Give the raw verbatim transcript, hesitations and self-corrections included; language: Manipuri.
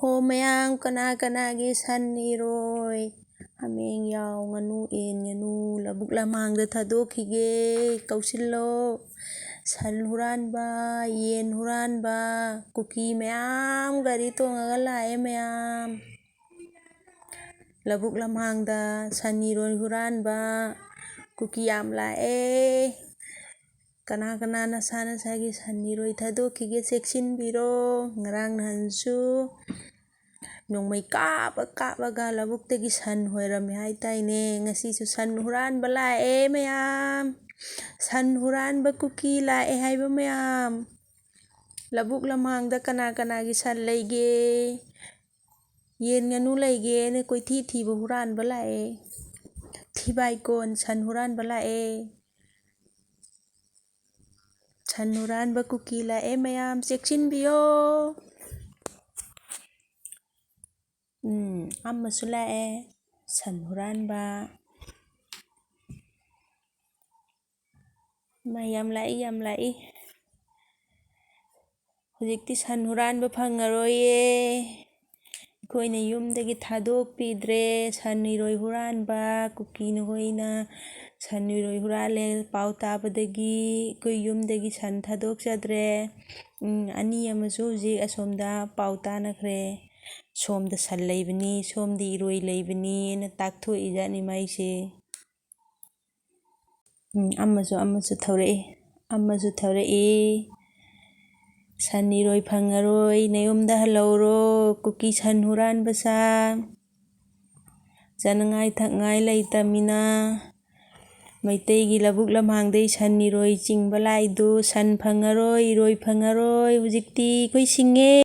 ꯍꯣ ꯃꯌꯥꯝ, ꯀꯅꯥ ꯀꯅꯥꯒꯤ ꯁꯟ, ꯏꯔꯣꯏ, ꯍꯥꯃꯦꯡ, ꯌꯥꯎ, ꯉꯥꯅꯨ, ꯌꯦꯟ, ꯉꯥꯅꯨ ꯂꯧꯕꯨꯛ ꯂꯝꯍꯥꯡꯗ ꯊꯥꯗꯣꯛꯈꯤꯒꯦ? ꯀꯧꯁꯤꯜꯂꯣ꯫ ꯁꯟ ꯍꯨꯔꯥꯟꯕ, ꯌꯦꯟ ꯍꯨꯔꯥꯟꯕ, ꯀꯨꯀꯤ ꯃꯌꯥꯝ ꯒꯥꯔꯤ ꯇꯣꯡꯉꯒ ꯂꯥꯛꯑꯦ ꯃꯌꯥꯝ꯫ ꯂꯧꯕꯨꯛ ꯂꯝꯍꯥꯡꯗ ꯁꯟ, ꯏꯔꯣꯏ ꯍꯨꯔꯥꯟꯕ, ꯀꯨꯀꯤ ꯌꯥꯝ ꯂꯥꯛꯑꯦ꯫ ꯀꯅꯥ ꯀꯅꯥ ꯅꯁꯥ ꯅꯁꯥꯒꯤ ꯁꯟ, ꯏꯔꯣꯏ ꯊꯥꯗꯣꯛꯈꯤꯒꯦ ꯆꯦꯛꯁꯤꯟꯕꯤꯔꯣ꯫ ꯉꯔꯥꯡ ꯅꯍꯥꯟꯁꯨ ꯅꯣꯡꯃꯩ ꯀꯥꯞꯄ ꯀꯥꯞꯄꯒ ꯂꯧꯕꯨꯛꯇꯒꯤ ꯁꯟ ꯍꯣꯏꯔꯝꯃꯦ ꯍꯥꯏꯇꯥꯏꯅꯦ꯫ ꯉꯁꯤꯁꯨ ꯁꯟ ꯍꯨꯔꯥꯟꯕ ꯂꯥꯛꯑꯦ ꯃꯌꯥꯝ꯫ ꯁꯟ ꯍꯨꯔꯥꯟꯕ ꯀꯨꯀꯤ ꯂꯥꯛꯑꯦ ꯍꯥꯏꯕ ꯃꯌꯥꯝ꯫ ꯂꯧꯕꯨꯛ ꯂꯝꯍꯥꯡꯗ ꯀꯅꯥ ꯀꯅꯥꯒꯤ ꯁꯟ ꯂꯩꯒꯦ? ꯌꯦꯟ ꯉꯥꯅꯨ ꯂꯩꯒꯦꯅ ꯀꯣꯏꯊꯤ ꯊꯤꯕ ꯍꯨꯔꯥꯟꯕ ꯂꯥꯛꯑꯦ꯫ ꯊꯤꯕꯥꯏꯀꯣꯟ ꯁꯟ ꯍꯨꯔꯥꯟꯕ ꯂꯥꯛꯑꯦ꯫ ꯁꯟ ꯍꯨꯔꯥꯟꯕ ꯀꯨꯀꯤ ꯂꯥꯛꯑꯦ ꯃꯌꯥꯝ, ꯆꯦꯛꯁꯤꯟꯕꯤꯌꯣ꯫ ꯎꯝ, ꯑꯃꯁꯨ ꯂꯥꯛꯑꯦ, ꯁꯟ ꯍꯨꯔꯥꯟꯕ꯫ ꯃꯥ ꯌꯥꯝ ꯂꯥꯛꯏ, ꯌꯥꯝ ꯂꯥꯛꯏ꯫ ꯍꯧꯖꯤꯛꯇꯤ ꯁꯟ ꯍꯨꯔꯥꯟꯕ ꯐꯪꯉꯔꯣꯏꯌꯦ꯫ ꯑꯩꯈꯣꯏꯅ ꯌꯨꯝꯗꯒꯤ ꯊꯥꯗꯣꯛꯄꯤꯗ꯭ꯔꯦ꯫ ꯁꯟ, ꯏꯔꯣꯏ ꯍꯨꯔꯥꯟꯕ ꯀꯨꯀꯤꯅ ꯍꯣꯏꯅ ꯁꯟ, ꯏꯔꯣꯏ ꯍꯨꯔꯥꯜꯂꯦ ꯄꯥꯎ ꯇꯥꯕꯗꯒꯤ ꯑꯩꯈꯣꯏ ꯌꯨꯝꯗꯒꯤ ꯁꯟ ꯊꯥꯗꯣꯛꯆꯗ꯭ꯔꯦ꯫ ꯎꯝ, ꯑꯅꯤ ꯑꯃꯁꯨ ꯍꯧꯖꯤꯛ ꯑꯁꯣꯝꯗ ꯄꯥꯎ ꯇꯥꯅꯈ꯭ꯔꯦ꯫ "ꯁꯣꯝꯗ ꯁꯟ ꯂꯩꯕꯅꯤ, ꯁꯣꯝꯗ ꯏꯔꯣꯏ ꯂꯩꯕꯅꯤꯅ" ꯇꯥꯛꯊꯣꯛꯏꯖꯥꯠꯅꯤ ꯃꯥꯏꯁꯦ꯫ ꯎꯝ, ꯑꯃꯁꯨ, ꯑꯃꯁꯨ ꯊꯧꯔꯛꯏ, ꯑꯃꯁꯨ ꯊꯧꯔꯛꯏ꯫ "ꯁꯟ, ꯏꯔꯣꯏ ꯐꯪꯉꯔꯣꯏ, ꯅꯌꯨꯝꯗ ꯍꯜꯂꯧꯔꯣ, ꯀꯨꯀꯤ ꯁꯟ ꯍꯨꯔꯥꯟꯕ ꯁꯥ꯫ ꯆꯥꯅꯉꯥꯏ ꯊꯛꯉꯥꯏ ꯂꯩꯇꯃꯤꯅ ꯃꯩꯇꯩꯒꯤ ꯂꯧꯕꯨꯛ ꯂꯝꯍꯥꯡꯗꯩ ꯁꯟ, ꯏꯔꯣꯏ ꯆꯤꯡꯕ ꯂꯥꯛꯏꯗꯨ꯫ ꯁꯟ ꯐꯪꯉꯔꯣꯏ, ꯏꯔꯣꯏ ꯐꯪꯉꯔꯣꯏ, ꯍꯧꯖꯤꯛꯇꯤ ꯑꯩꯈꯣꯏ ꯁꯤꯡꯉꯦ"꯫